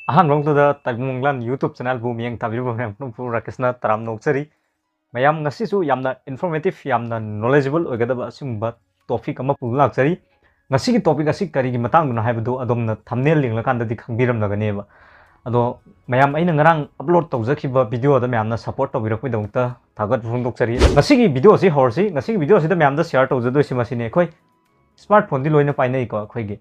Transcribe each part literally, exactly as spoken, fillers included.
ꯑꯍꯥꯟꯕ ꯃꯛꯇꯗ ꯇꯥꯏꯕꯪ ꯃꯪꯂꯥꯟ YouTube channelꯕꯨ ꯃꯤꯠꯌꯦꯡ ꯊꯥꯕꯤꯔꯤꯕ ꯃꯌꯥꯝ ꯄꯨꯝꯅꯃꯛꯄꯨ ꯔꯥꯀꯦꯁꯅ ꯇꯔꯥꯝꯅ ꯑꯣꯛꯆꯔꯤ꯫ ꯃꯌꯥꯝ, ꯉꯁꯤꯁꯨ ꯌꯥꯝꯅ informative, ꯌꯥꯝꯅ knowledgeable ꯑꯣꯏꯒꯗꯕ ꯑꯁꯤꯒꯨꯝꯕ topic ꯑꯃ ꯄꯨꯗꯨꯅ ꯂꯥꯛꯆꯔꯤ꯫ ꯉꯁꯤꯒꯤ topic ꯑꯁꯤ ꯀꯔꯤꯒꯤ ꯃꯇꯥꯡꯗꯅꯣ ꯍꯥꯏꯕꯗꯨ ꯑꯗꯣꯝꯅ thumbnail ꯌꯦꯡꯂꯀꯥꯟꯗꯗꯤ ꯈꯪꯕꯤꯔꯝꯂꯒꯅꯦꯕ꯫ ꯑꯗꯣ ꯃꯌꯥꯝ, ꯑꯩꯅ ꯉꯔꯥꯡ upload ꯇꯧꯖꯈꯤꯕ videoꯗ ꯃꯌꯥꯝꯅ support ꯇꯧꯕꯤꯔꯛꯄꯒꯤꯗꯃꯛꯇ ꯊꯥꯒꯠꯄ ꯐꯣꯡꯗꯣꯛꯆꯔꯤ꯫ ꯉꯁꯤꯒꯤ video ꯑꯁꯤ ꯍꯧꯔꯁꯤ꯫ ꯉꯁꯤꯒꯤ video ꯑꯁꯤꯗ ꯃꯌꯥꯝꯗ share ꯇꯧꯖꯗꯣꯏꯁꯤ ꯃꯁꯤꯅꯤ꯫ ꯑꯩꯈꯣꯏ smartphoneꯗꯤ ꯂꯣꯏꯅ ꯄꯥꯏꯅꯩꯀꯣ ꯑꯩꯈꯣꯏꯒꯤ꯫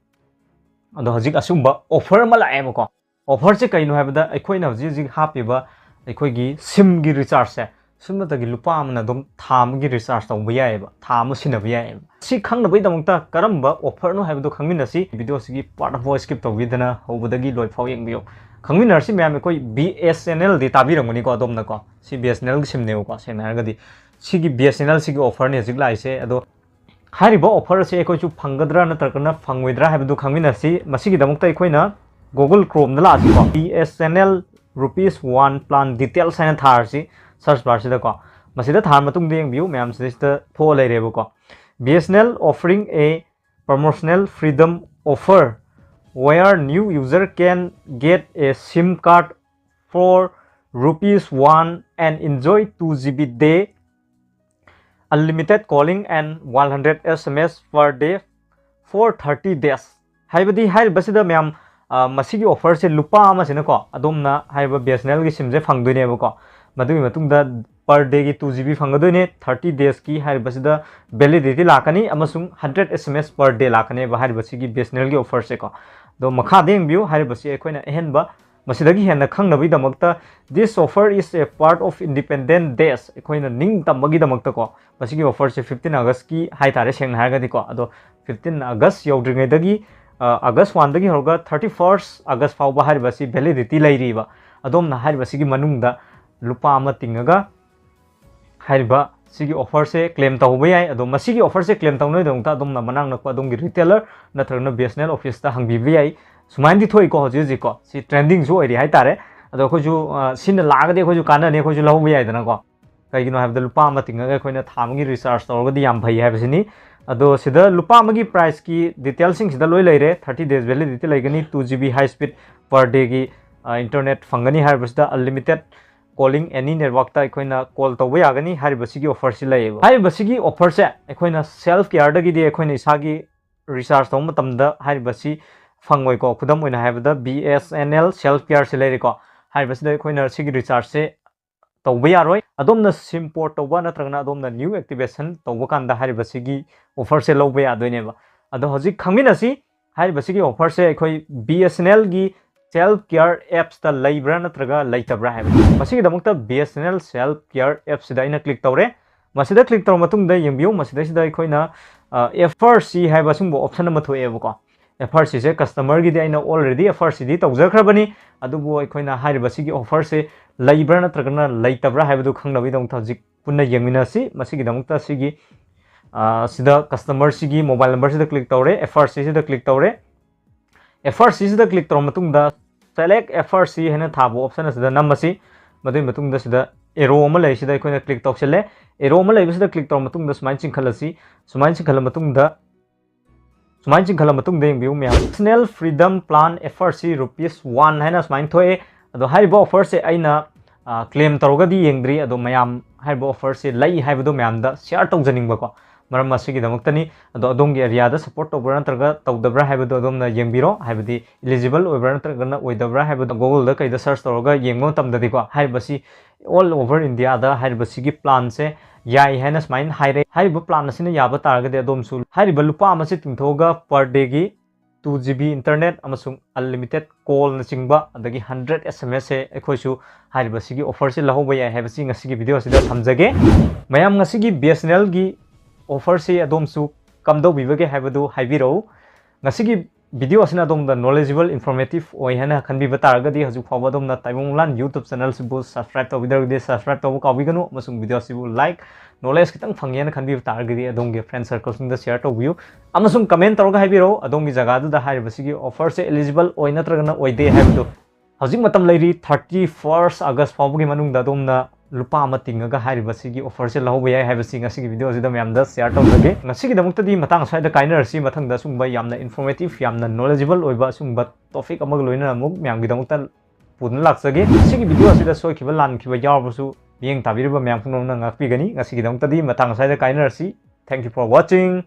ꯑꯗꯣ ꯍꯧꯖꯤꯛ ꯑꯁꯤꯒꯨꯝꯕ offer ꯑꯃ ꯂꯥꯛꯑꯦꯕꯀꯣ꯫ Offerꯁꯦ ꯀꯩꯅꯣ ꯍꯥꯏꯕꯗ, ꯑꯩꯈꯣꯏꯅ ꯍꯧꯖꯤꯛ ꯍꯧꯖꯤꯛ ꯍꯥꯞꯄꯤꯕ ꯑꯩꯈꯣꯏꯒꯤ SIMꯒꯤ rechargeꯁꯦ, ꯁꯨꯞꯅꯇꯒꯤ ꯂꯨꯄꯥ ꯑꯃꯅ ꯑꯗꯨꯝ ꯊꯥ ꯑꯃꯒꯤ recharge ꯇꯧꯕ ꯌꯥꯏꯑꯕ, ꯊꯥ ꯑꯃ ꯁꯤꯟꯅꯕ ꯌꯥꯏꯑꯕ꯫ ꯁꯤ ꯈꯪꯅꯕꯒꯤꯗꯃꯛꯇ ꯀꯔꯝꯕ offerꯅꯣ ꯍꯥꯏꯕꯗꯣ ꯈꯪꯃꯤꯟꯅꯁꯤ꯫ Videoꯁꯤꯒꯤ part ꯑꯃꯐꯥꯎ skip ꯇꯧꯕꯤꯗꯅ ꯍꯧꯕꯗꯒꯤ ꯂꯣꯏꯐꯥꯎ ꯌꯦꯡꯕꯤꯌꯨ꯫ ꯈꯪꯃꯤꯟꯅꯔꯁꯤ ꯃꯌꯥꯝ꯫ ꯑꯩꯈꯣꯏ BSNLꯗꯤ ꯇꯥꯕꯤꯔꯝꯒꯅꯤꯀꯣ ꯑꯗꯣꯝꯅꯀꯣ꯫ ꯁꯤ BSNLꯒꯤ SIMꯅꯦꯕꯀꯣ, ꯁꯦꯡꯅ ꯍꯥꯏꯔꯒꯗꯤ꯫ ꯁꯤꯒꯤ BSNLꯁꯤꯒꯤ offerꯅꯤ ꯍꯧꯖꯤꯛ ꯂꯥꯛꯏꯁꯦ꯫ ꯑꯗꯣ ꯍꯥꯏꯔꯤꯕ offer ꯑꯁꯤ ꯑꯩꯈꯣꯏꯁꯨ ꯐꯪꯒꯗ꯭ꯔꯥ ꯅꯠꯇ꯭ꯔꯒꯅ ꯐꯪꯉꯣꯏꯗ꯭ꯔꯥ ꯍꯥꯏꯕꯗꯨ ꯈꯪꯃꯤꯟꯅꯁꯤ꯫ ꯃꯁꯤꯒꯤꯗꯃꯛꯇ ꯑꯩꯈꯣꯏꯅ Google Chromeꯗ ꯂꯥꯛꯑꯁꯤꯀꯣ꯫ BSNL rupees one plan details ꯍꯥꯏꯅ ꯊꯥꯔꯁꯤ search barꯁꯤꯗꯀꯣ꯫ ꯃꯁꯤꯗ ꯊꯥꯔ ꯃꯇꯨꯡꯗ ꯌꯦꯡꯕꯤꯌꯨ, ꯃꯌꯥꯝ ꯁꯤꯗꯩꯁꯤꯗ ꯊꯣꯛꯑ ꯂꯩꯔꯦꯕꯀꯣ꯫ BSNL offering a promotional freedom offer where new user can get a SIM card for rupees one and enjoy two GB day unlimited calling and one hundred SMS per day for thirty days꯫ ꯍꯥꯏꯕꯗꯤ ꯍꯥꯏꯔꯤꯕꯁꯤꯗ ꯃꯌꯥꯝ, ꯑ, ꯃꯁꯤꯒꯤ offerꯁꯦ ꯂꯨꯄꯥ ꯑꯃꯁꯤꯅꯀꯣ, ꯑꯗꯣꯝꯅ ꯍꯥꯏꯔꯤꯕ BSNLꯒꯤ SIMꯁꯦ ꯐꯪꯗꯣꯏꯅꯦꯕꯀꯣ꯫ ꯃꯗꯨꯒꯤ ꯃꯇꯨꯡꯗ per dayꯒꯤ two GB ꯐꯪꯒꯗꯣꯏꯅꯦ, thirty daysꯀꯤ ꯍꯥꯏꯔꯤꯕꯁꯤꯗ validity ꯂꯥꯛꯀꯅꯤ, ꯑꯃꯁꯨꯡ hundred SMS per day ꯂꯥꯛꯀꯅꯦꯕ ꯍꯥꯏꯔꯤꯕꯁꯤꯒꯤ BSNLꯒꯤ offerꯁꯦꯀꯣ꯫ ꯑꯗꯣ ꯃꯈꯥꯗ ꯌꯦꯡꯕꯤꯌꯨ, ꯍꯥꯏꯔꯤꯕꯁꯤ ꯑꯩꯈꯣꯏꯅ ꯑꯍꯦꯟꯕ ꯃꯁꯤꯗꯒꯤ ꯍꯦꯟꯅ ꯈꯪꯅꯕꯒꯤꯗꯃꯛꯇ, this offer is a part of Independent Days, ꯑꯩꯈꯣꯏꯅ ꯅꯤꯡ ꯇꯝꯕꯒꯤꯗꯃꯛꯇꯀꯣ꯫ ꯃꯁꯤꯒꯤ offerꯁꯦ fifteen Augustꯀꯤ ꯍꯥꯏꯇꯥꯔꯦ, ꯁꯦꯡꯅ ꯍꯥꯏꯔꯒꯗꯤꯀꯣ꯫ ꯑꯗꯣ fifteen August ꯌꯧꯗ꯭ꯔꯤꯉꯩꯗꯒꯤ, ꯑ, August oneꯗꯒꯤ ꯍꯧꯔꯒ thirty first August ꯐꯥꯎꯕ ꯍꯥꯏꯔꯤꯕꯁꯤ validity ꯂꯩꯔꯤꯕ꯫ ꯑꯗꯣꯝꯅ ꯍꯥꯏꯔꯤꯕꯁꯤꯒꯤ ꯃꯅꯨꯡꯗ ꯂꯨꯄꯥ ꯑꯃ ꯇꯤꯡꯉꯒ ꯍꯥꯏꯔꯤꯕ ꯁꯤꯒꯤ offerꯁꯦ claim ꯇꯧꯕ ꯌꯥꯏ꯫ ꯑꯗꯣ ꯃꯁꯤꯒꯤ offerꯁꯦ claim ꯇꯧꯅꯕꯒꯤꯗꯃꯛꯇ ꯑꯗꯣꯝꯅ ꯃꯅꯥꯛ ꯅꯛꯄ ꯑꯗꯣꯝꯒꯤ retailer ꯅꯠꯇ꯭ꯔꯒꯅ BSNL officeꯇ ꯍꯪꯕꯤꯕ ꯌꯥꯏ꯫ ꯁꯨꯃꯥꯏꯅꯗꯤ ꯊꯣꯛꯏꯀꯣ ꯍꯧꯖꯤꯛ ꯍꯧꯖꯤꯛꯀꯣ꯫ ꯁꯤ trendingꯁꯨ ꯑꯣꯏꯔꯤ ꯍꯥꯏꯇꯥꯔꯦ꯫ ꯑꯗꯣ ꯑꯩꯈꯣꯏꯁꯨ, ꯑ, ꯁꯤꯅ ꯂꯥꯛꯑꯒꯗꯤ ꯑꯩꯈꯣꯏꯁꯨ ꯀꯥꯟꯅꯅꯤ, ꯑꯩꯈꯣꯏꯁꯨ ꯂꯧꯍꯧꯕ ꯌꯥꯏꯗꯅꯀꯣ꯫ ꯀꯩꯒꯤꯅꯣ ꯍꯥꯏꯕꯗ ꯂꯨꯄꯥ ꯑꯃ ꯇꯤꯡꯉꯒ ꯑꯩꯈꯣꯏꯅ ꯊꯥ ꯑꯃꯒꯤ recharge ꯇꯧꯔꯒꯗꯤ ꯌꯥꯝ ꯐꯩ ꯍꯥꯏꯕꯁꯤꯅꯤ꯫ ꯑꯗꯣ ꯁꯤꯗ ꯂꯨꯄꯥ ꯑꯃꯒꯤ priceꯀꯤ detailꯁꯤꯡꯁꯤꯗ ꯂꯣꯏ ꯂꯩꯔꯦ꯫ Thirty days validity ꯂꯩꯒꯅꯤ, two G B high speed per dayꯒꯤ internet ꯐꯪꯒꯅꯤ꯫ ꯍꯥꯏꯔꯤꯕꯁꯤꯗ unlimited calling any networkꯇ ꯑꯩꯈꯣꯏꯅ call ꯇꯧꯕ ꯌꯥꯒꯅꯤ꯫ ꯍꯥꯏꯔꯤꯕꯁꯤꯒꯤ offerꯁꯤ ꯂꯩꯌꯦꯕ꯫ ꯍꯥꯏꯔꯤꯕꯁꯤꯒꯤ offerꯁꯦ ꯑꯩꯈꯣꯏꯅ self careꯗꯒꯤꯗꯤ ꯑꯩꯈꯣꯏꯅ ꯏꯁꯥꯒꯤ recharge ꯇꯧꯕ ꯃꯇꯝꯗ ꯍꯥꯏꯔꯤꯕꯁꯤ ꯐꯪꯉꯣꯏꯀꯣ꯫ ꯈꯨꯗꯝ ꯑꯣꯏꯅ ꯍꯥꯏꯔꯕꯗ B S N L self careꯁꯤ ꯂꯩꯔꯦꯀꯣ꯫ ꯍꯥꯏꯔꯤꯕꯁꯤꯗ ꯑꯩꯈꯣꯏꯅ ꯁꯤꯒꯤ rechargeꯁꯦ ꯇꯧꯕ ꯌꯥꯔꯣꯏ꯫ ꯑꯗꯣꯝꯅ SIM port ꯇꯧꯕ ꯅꯠꯇ꯭ꯔꯒꯅ ꯑꯗꯣꯝꯅ new activation ꯇꯧꯕ ꯀꯥꯟꯗ ꯍꯥꯏꯔꯤꯕꯁꯤꯒꯤ offerꯁꯦ ꯂꯧꯕ ꯌꯥꯗꯣꯏꯅꯦꯕ꯫ ꯑꯗꯣ ꯍꯧꯖꯤꯛ ꯈꯪꯃꯤꯟꯅꯁꯤ, ꯍꯥꯏꯔꯤꯕꯁꯤꯒꯤ offerꯁꯦ ꯑꯩꯈꯣꯏ B S N Lꯒꯤ self care appsꯇ ꯂꯩꯕ꯭ꯔꯥ ꯅꯠꯇ꯭ꯔꯒ ꯂꯩꯇꯕ꯭ꯔꯥ ꯍꯥꯏꯕ꯫ ꯃꯁꯤꯒꯤꯗꯃꯛꯇ B S N L self care appꯁꯤꯗ ꯑꯩꯅ click ꯇꯧꯔꯦ꯫ ꯃꯁꯤꯗ click ꯇꯧꯔ ꯃꯇꯨꯡꯗ ꯌꯦꯡꯕꯤꯌꯨ, ꯃꯁꯤꯗꯩꯁꯤꯗ ꯑꯩꯈꯣꯏꯅ, ꯑ, F R C ꯍꯥꯏꯕ ꯑꯁꯤꯒꯨꯝꯕ option ꯑꯃ ꯊꯣꯛꯑꯦꯕꯀꯣ꯫ F R Cꯁꯦ customerꯒꯤꯗꯤ ꯑꯩꯅ already F R Cꯗꯤ ꯇꯧꯖꯈ꯭ꯔꯕꯅꯤ, ꯑꯗꯨꯕꯨ ꯑꯩꯈꯣꯏꯅ ꯍꯥꯏꯔꯤꯕꯁꯤꯒꯤ offerꯁꯦ ꯂꯩꯕ꯭ꯔꯥ ꯅꯠꯇ꯭ꯔꯒꯅ ꯂꯩꯇꯕ꯭ꯔꯥ ꯍꯥꯏꯕꯗꯨ ꯈꯪꯅꯕꯒꯤꯗꯃꯛꯇ ꯍꯧꯖꯤꯛ ꯄꯨꯟꯅ ꯌꯦꯡꯃꯤꯟꯅꯁꯤ꯫ ꯃꯁꯤꯒꯤꯗꯃꯛꯇ ꯁꯤꯒꯤ, ꯑ, ꯁꯤꯗ customerꯁꯤꯒꯤ mobile numberꯁꯤꯗ click ꯇꯧꯔꯦ, F R Cꯁꯤꯗ click ꯇꯧꯔꯦ꯫ F R Cꯁꯤꯗ click ꯇꯧꯔ ꯃꯇꯨꯡꯗ select F R C ꯍꯥꯏꯅ ꯊꯥꯕ option ꯑꯁꯤꯗ ꯅꯝꯃꯁꯤ꯫ ꯃꯗꯨꯒꯤ ꯃꯇꯨꯡꯗ ꯁꯤꯗ arrow ꯑꯃ ꯂꯩ, ꯁꯤꯗ ꯑꯩꯈꯣꯏꯅ click ꯇꯧꯁꯤꯜꯂꯦ꯫ Arrow ꯑꯃ ꯂꯩꯕꯁꯤꯗ click ꯇꯧꯔ ꯃꯇꯨꯡꯗ ꯁꯨꯃꯥꯏꯅ ꯆꯤꯡꯈꯠꯂꯁꯤ꯫ ꯁꯨꯃꯥꯏꯅ ꯆꯤꯡꯈꯠꯂ ꯃꯇꯨꯡꯗ, ꯁꯨꯃꯥꯏꯅ ꯆꯤꯡꯈꯠꯂ ꯃꯇꯨꯡꯗ ꯌꯦꯡꯕꯤꯌꯨ ꯃꯌꯥꯝ, Personal Freedom Plan F R C rupees one ꯍꯥꯏꯅ ꯁꯨꯃꯥꯏꯅ ꯊꯣꯛꯑꯦ꯫ ꯑꯗꯣ ꯍꯥꯏꯔꯤꯕ offerꯁꯦ ꯑꯩꯅ, ꯑ, claim ꯇꯧꯔꯒꯗꯤ ꯌꯦꯡꯗ꯭ꯔꯤ, ꯑꯗꯣ ꯃꯌꯥꯝ ꯍꯥꯏꯔꯤꯕ offerꯁꯦ ꯂꯩ ꯍꯥꯏꯕꯗꯣ ꯃꯌꯥꯝꯗ share ꯇꯧꯖꯅꯤꯡꯕꯀꯣ꯫ ꯃꯔꯝ ꯑꯁꯤꯒꯤꯗꯃꯛꯇꯅꯤ꯫ ꯑꯗꯣ ꯑꯗꯣꯝꯒꯤ areaꯗ support ꯇꯧꯕ꯭ꯔꯥ ꯅꯠꯇ꯭ꯔꯒ ꯇꯧꯗꯕ꯭ꯔꯥ ꯍꯥꯏꯕꯗꯣ ꯑꯗꯣꯝꯅ ꯌꯦꯡꯕꯤꯔꯣ, ꯍꯥꯏꯕꯗꯤ eligible ꯑꯣꯏꯕ꯭ꯔꯥ ꯅꯠꯇ꯭ꯔꯒꯅ ꯑꯣꯏꯗꯕ꯭ꯔꯥ ꯍꯥꯏꯕꯗꯣ Googleꯗ ꯀꯩꯗ search ꯇꯧꯔꯒ ꯌꯦꯡꯕ ꯃꯇꯝꯗꯗꯤꯀꯣ, ꯍꯥꯏꯔꯤꯕꯁꯤ all over Indiaꯗ ꯍꯥꯏꯔꯤꯕꯁꯤꯒꯤ planꯁꯦ ꯌꯥꯏ ꯍꯥꯏꯅ ꯁꯨꯃꯥꯏꯅ ꯍꯥꯏꯔꯦ꯫ ꯍꯥꯏꯔꯤꯕ plan ꯑꯁꯤꯅ ꯌꯥꯕ ꯇꯥꯔꯒꯗꯤ ꯑꯗꯣꯝꯁꯨ ꯍꯥꯏꯔꯤꯕ ꯂꯨꯄꯥ ꯑꯃꯁꯤ ꯇꯤꯡꯊꯣꯛꯑꯒ per dayꯒꯤ two G B internet ꯑꯃꯁꯨꯡ unlimited callꯅꯆꯤꯡꯕ, ꯑꯗꯒꯤ hundred S M S ꯁꯦ ꯑꯩꯈꯣꯏꯁꯨ ꯍꯥꯏꯔꯤꯕꯁꯤꯒꯤ offerꯁꯦ ꯂꯧꯍꯧꯕ ꯌꯥꯏ ꯍꯥꯏꯕꯁꯤ ꯉꯁꯤꯒꯤ video ꯑꯁꯤꯗ ꯊꯝꯖꯒꯦ꯫ ꯃꯌꯥꯝ, ꯉꯁꯤꯒꯤ B S N Lꯒꯤ offerꯁꯦ ꯑꯗꯣꯝꯁꯨ ꯀꯝꯗꯧꯕꯤꯕꯒꯦ ꯍꯥꯏꯕꯗꯨ ꯍꯥꯏꯕꯤꯔꯛꯎ꯫ ꯉꯁꯤꯒꯤ video ꯑꯁꯤꯅ ꯑꯗꯣꯝꯗ knowledgeable, informative ꯑꯣꯏ ꯍꯥꯏꯅ ꯈꯟꯕꯤꯕ ꯇꯥꯔꯒꯗꯤ ꯍꯧꯖꯤꯛ ꯐꯥꯎꯕ ꯑꯗꯣꯝꯅ ꯇꯥꯏꯕꯪ ꯂꯥꯟ YouTube channelꯁꯤꯕꯨ subscribe ꯇꯧꯕꯤꯗ꯭ꯔꯒꯗꯤ subscribe ꯇꯧꯕ ꯀꯥꯎꯕꯤꯒꯅꯨ, ꯑꯃꯁꯨꯡ video ꯑꯁꯤꯕꯨ like, knowledge ꯈꯤꯇꯪ ꯐꯪꯉꯦꯅ ꯈꯟꯕꯤꯕ ꯇꯥꯔꯒꯗꯤ ꯑꯗꯣꯝꯒꯤ friend circleꯁꯤꯡꯗ share ꯇꯧꯕꯤꯌꯨ꯫ ꯑꯃꯁꯨꯡ comment ꯇꯧꯔꯒ ꯍꯥꯏꯕꯤꯔꯛꯎ, ꯑꯗꯣꯝꯒꯤ ꯖꯒꯥꯗꯨꯗ ꯍꯥꯏꯔꯤꯕꯁꯤꯒꯤ offerꯁꯦ eligible ꯑꯣꯏ ꯅꯠꯇ꯭ꯔꯒꯅ ꯑꯣꯏꯗꯦ ꯍꯥꯏꯕꯗꯨ꯫ ꯍꯧꯖꯤꯛ ꯃꯇꯝ ꯂꯩꯔꯤ, thirty first August ꯐꯥꯎꯕꯒꯤ ꯃꯅꯨꯡꯗ ꯑꯗꯣꯝꯅ ꯂꯨꯄꯥ ꯑꯃ ꯇꯤꯡꯉꯒ ꯍꯥꯏꯔꯤꯕ ꯁꯤꯒꯤ offer ꯁꯦ ꯂꯧꯍꯧꯕ ꯌꯥꯏ ꯍꯥꯏꯕꯁꯤ ꯉꯁꯤꯒꯤ video ꯁꯤꯗ ꯃꯌꯥꯝꯗ share ꯇꯧꯖꯒꯦ꯫ ꯉꯁꯤꯒꯤꯗꯃꯛꯇꯗꯤ ꯃꯇꯥꯡ ꯑꯁ꯭ꯋꯥꯏꯗ ꯀꯥꯏꯅꯔꯁꯤ꯫ ꯃꯊꯪꯗ ꯑꯁꯨꯝꯕ ꯌꯥꯝꯅ informative, ꯌꯥꯝꯅ knowledgeable ꯑꯣꯏꯕ ꯑꯁꯨꯝꯕ topic ꯑꯃꯒ ꯂꯣꯏꯅꯅ ꯑꯃꯨꯛ ꯃꯌꯥꯝꯒꯤꯗꯃꯛꯇ ꯄꯨꯗꯨꯅ ꯂꯥꯛꯆꯒꯦ꯫ ꯉꯁꯤꯒꯤ video ꯑꯁꯤꯗ ꯁꯣꯏꯈꯤꯕ ꯂꯥꯟꯈꯤꯕ ꯌꯥꯎꯔꯕꯁꯨ ꯃꯤꯠꯌꯦꯡ ꯇꯥꯕꯤꯔꯤꯕ ꯃꯌꯥꯝ ꯄꯨꯝꯅꯃꯛꯅ ꯉꯥꯛꯄꯤꯒꯅꯤ꯫ ꯉꯁꯤꯒꯤꯗꯃꯛꯇꯗꯤ ꯃꯇꯥꯡ ꯑꯁ꯭ꯋꯥꯏꯗ ꯀꯥꯏꯅꯔꯁꯤ꯫ Thank you for watching.